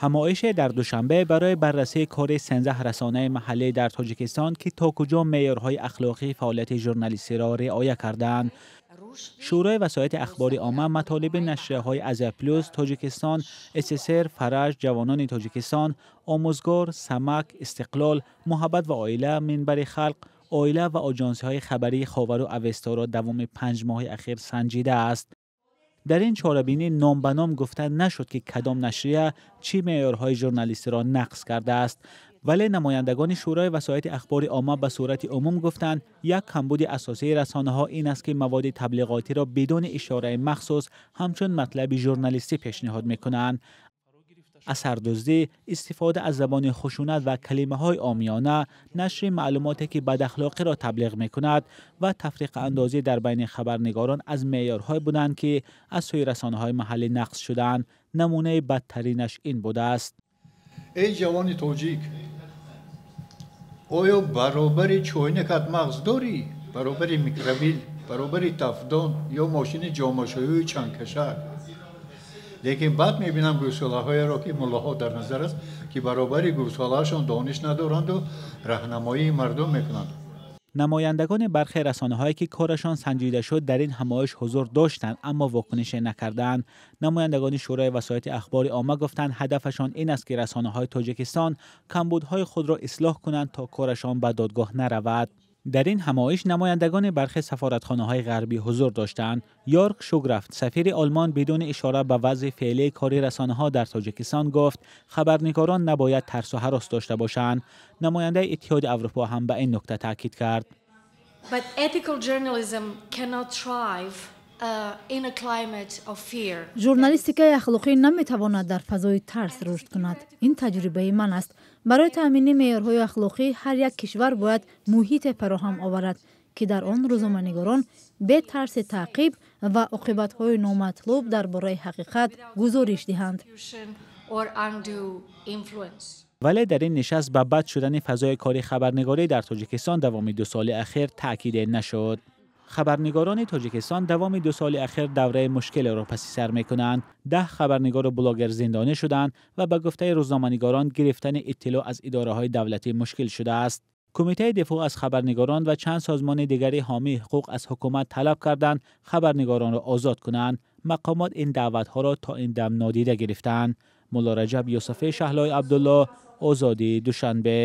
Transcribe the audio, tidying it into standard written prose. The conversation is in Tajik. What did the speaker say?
Ҳамоише дар Душанбе барои баррасии кори 13 расонаи маҳаллӣ дар Тоҷикистон, ки то куҷо меъёрҳои ахлоқии фаъолияти журналистиро риоя кардаанд. Шӯрои васоити ахбори омма матолиби нашрияҳои Азия Плюс, Тоҷикистон, СССР, Фараҷ, Ҷавонони Тоҷикистон, Омӯзгор, Самак, Истиқлол, Муҳаббат ва оила, Минбари халқ, Оила ва оҷонсиҳои хабарии Ховару Авесторо давоми 5 моҳи ахир санҷидааст. Дар ин чорабинӣ ном ба ном гуфта нашуд, ки кадом нашрия чӣ меъёрҳои журналистиро нақз кардааст, вале намояндагони Шӯрои васоити ахбори омма ба сурати умум гуфтанд, як камбуди асосии расонаҳо ин аст, ки маводи таблиғотиро бидуни ишораи махсус ҳамчун матлаби журналистӣ пешниҳод мекунанд. Асардуздӣ, истифода аз забони хушунат ва калимаҳои омиёна, нашри маълумоте, ки бадахлоқиро таблиғ мекунад, ва тафриқаандозӣ дар байни хабарнигорон аз меъёрҳое буданд, ки аз сӯи расонаҳои маҳаллӣ нақз шудаанд. Намунаи бадтаринаш ин будааст. Эй ҷавони тоҷик, оё баробари чойникат мағз дорӣ, баробари микровил, баробари тафдон ё мошини ҷомашӯю чангкашак? Лекин баъд мебинам гӯсолаҳоеро, ки муллоҳо дар назар аст, ки баробари гӯсолаашон дониш надоранду раҳнамоии мардум мекунанд. Намояндагони бархе расонаҳое, ки корашон санҷида шуд, дар ин ҳамоиш ҳузур доштанд, аммо вокунише накарданд. Намояндагони Шӯрои васоити ахбори омма гуфтанд, ҳадафашон ин аст, ки расонаҳои Тоҷикистон камбудҳои худро ислоҳ кунанд, то корашон ба додгоҳ наравад. Дар ин ҳамоиш намояндагони бархе сафоратхонаҳои ғарбӣ ҳузур доштанд. Йорг Шуграфт, сафири Олмон, бидуни ишора ба вазъи феълии кори расонаҳо дар Тоҷикистон гуфт, хабарнигорон набояд тарсу ҳарос дошта бошанд. Намояндаи Иттиҳоди Аврупо ҳам ба ин нукта таъкид кард. But ethical journalism cannot thrive in a climate of fear. Журналистикаи ахлоқӣ наметавонад дар фазои тарс рушд кунад. Ин таҷрибаи ман аст. Барои таъмини меъёрҳои ахлоқӣ ҳар як кишвар бояд муҳите фароҳам оварад, ки дар он рӯзноманигорон бе тарси таъқиб ва оқибатҳои номатлуб дар бораи ҳақиқат гузориш диҳанд. Or undue influence. Вале дар ин нишаст ба бад шудани фазои кори хабарнигорӣ дар Тоҷикистон давоми 2 соли ахир таъкиде нашуд. Хабарнигорони Тоҷикистон давоми 2 соли ахир давраи мушкилеро паси сар мекунанд. 10 хабарнигору блогер зиндонӣ шуданд ва ба гуфтаи рӯзноманигорон, гирифтани иттилоъ аз идораҳои давлатӣ мушкил шудааст. Кумитаи дифоъ аз хабарнигорон ва чанд созмони дигари ҳомии ҳуқуқ аз ҳукумат талаб карданд, хабарнигоронро озод кунанд. Мақомот ин даъватҳоро то ин дам нодида гирифтаанд. Муллораҷаб Юсуфӣ, Шаҳлои Абдулло, Озодӣ, Душанбе.